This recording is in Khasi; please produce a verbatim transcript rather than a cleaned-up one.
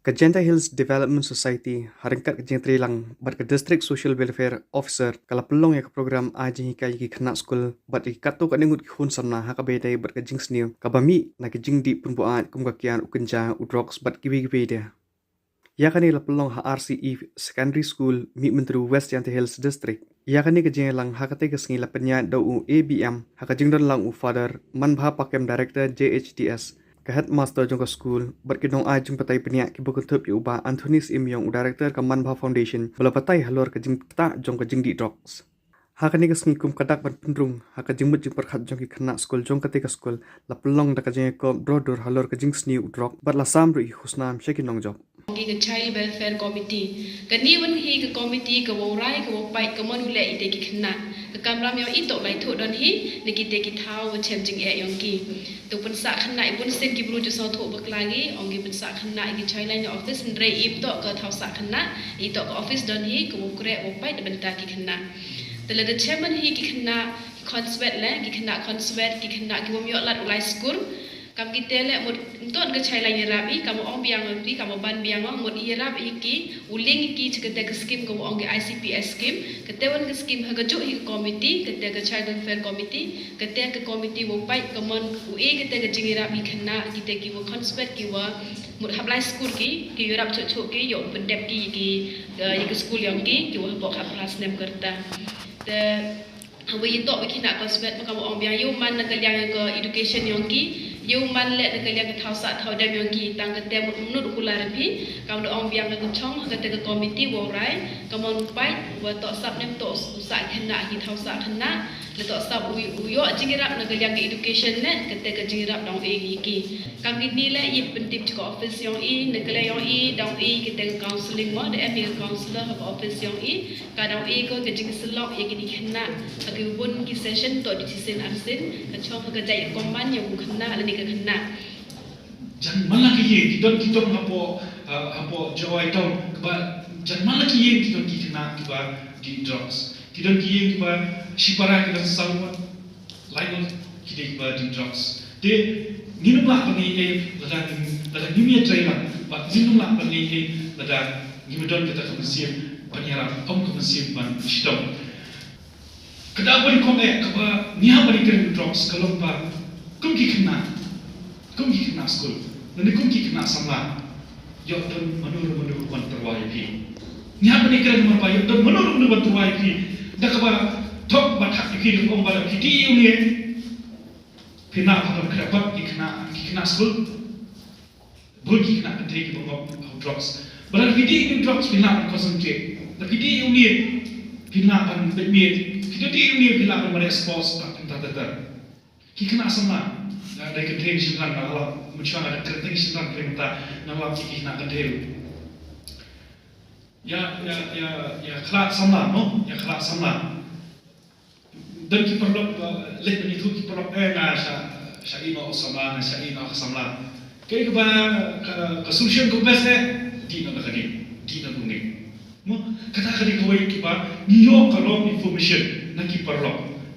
Ka Jaintia Hills Development Society, ha ryngkat ka jingtrei lang bad ka District Social Welfare Officer, ka la pynlong ïa ka program ai jinghikai ïa ki khynnah skul bad ïa ki katto katne ngut ki khun samla ha kaba ïadei bad ka jingsniew kaba mih na ka jingdih pynbuaid kum ka kiad, u kynja, u drugs bad kiwei kiwei de. Ïa kane la pynlong ha R C E Secondary School, Mihmyntdu, West Jaintia Hills District. Ïa kane ka jingïalang ha katei ka sngi la pynïaid da u A B M ha ka jingdon lang u Father Manbha Pakem, Director J H D S, ka headmaster jong ka skul bad ki nongai jingbatai bniah kiba kynthup ïa u Bah Anthony Syiem Ïong, u Director ka Manbha Foundation, ba la batai halor ka jingktah jong ka jingdih drugs. Ha kane ka sngi, kum ka dak ban pynrung ha ka jingmut jingpyrkhat jong ki khynnah skul jong katei ka skul, la pynlong da ka jingïakop dor dor halor ka jingsniew u drug bad la sam ruh ïa ki khusnam sha ki nongjop. Ong ki ka Child Welfare Committee. Kane wan hi ka committee ka wow rai, ka wow peit, ka mon u leh ïa ki khynnah. Ka kamram ïong i toh lai thuh don hi na kitei ki thaw wa chem jingeh ïong ki. To pynsah khynnah i bun sien ki bru ju sngewthuh bakla ngi, ong ki pynsah khynnah ïa ki Childline Office, hynrei i toh ka thaw sah khynnah, i toh ka office don hi ka wow kreh, wow peit da bynta ki khynnah. Te lada chem hi ki khynnah khonswet, leh ki khynnah khonswet, ki khynnah ki bym ïoh lad u lai skur. Kam kite leh mut ym don ka Childline ïarap i, kam ong biang ïa ki, kam ban biang ong, mut ïarap ïa ki, u link ïa ki cha kate ka skim ka ong ki I C P S skim. Kate wan ka skim ha ka juh hi ka committee, kate ka Child Welfare Committee, kate ka committee wow peit, ka mon u e kate ka jingïarap ïa ki khynnah kite ki wa khonswet, ki wa mut hap lai skur ki, ki ïarap chuh chuh ki, ïoh pyndep ki ïa ki, ïa ka skul ïong ki, ki wa hap hap phra snem ka rta. Te haba ïa toh ïa ki khynnah khonswet, ma kam ong biang, ïa u man na ka liang ka education ïong ki, ïa u man leh na ka liang ka thaw sah thaw dem ïong ki, tang kate mut mut u kular phi, kam da ong biang ka chong kate ka committee wow rai, ka mon u peit, wa toh sap ne ym toh u sah khynnah ki thaw sah khynnah, leh toh sap u, u ïoh jingïarap na ka liang ka education leh, kate ka jingïarap dang e ïa ki. Kam kini leh i pyntip cha ka office ïong i, na ka liang ïong i, dang e kate ka counseling mo, da em i ka counselor ha ka office ïong i, ka dang e ko ka jingsyllok ïa kini khynnah, ha ki bun ki session, toh du chisien arsien, ka chong ha ka jait rukom man ïong u khynnah lane ka khynnah. Jan man la ki ïing, ki don ki don hapoh, ah, hapoh Jowai town, kaba jan man la ki ïing, ki don ki khynnah kiba dih drugs. Ki don ki ïing kiba shipara ki don saw ngut, lai ngut ki dei kiba dih drugs. Te ngim lah ban ïa, lada ngim, lada ngim ïa trei lang, bad ngim lah ban ïa, lada ngim don kata ka mynsiem ban ïarap, ym ka mynsiem ban shitom. Ka daw ban kum eh, kaba ngi hap ban ïa kren drugs ka long ba kum ki khynnah, kum ki khynnah skul, lane kum ki khynnah samla, ïoh don mano mano ban tyrwa ïa phi. Ngi hap ban ïa kren namar ba ïoh don mano mano ban tyrwa ïa phi. Da kaba thok ba thak ïa phi, da kaba ong ba da phi dih ïa une, phi nang ban kren bad ki khynnah, ki khynnah skul. Bun ki khynnah kynthei kiba ngop ha u drugs. Ba lada phi dih ïa u drugs phi lah ban concentrate. Lada phi dih ïa une phi lah ban beit miet. Phi dih ïa une phi lah ban mareh sports bad kumta ter ter. Ki khynnah samla. Nga dei kynthei shynrang, nga lap, mynshuwa nga dei kynthei shynrang, kynthei mynta nga lap ki khynnah kynthei. Ïa, ïa, ïa, ïa khynnah samla, no? Ïa khynnah samla. Don ki paralok, eh, leh ban ïathuh ki paralok, eh, nga shah, shah ïeh noh samla, nga shah ïeh noh samla. Kaei kaba, ka, ka solution ka best, eh, dih noh na kane, dih noh na une. Mo, kata ka dei kawei kaba ngi ïoh ka wrong information na ki paralok.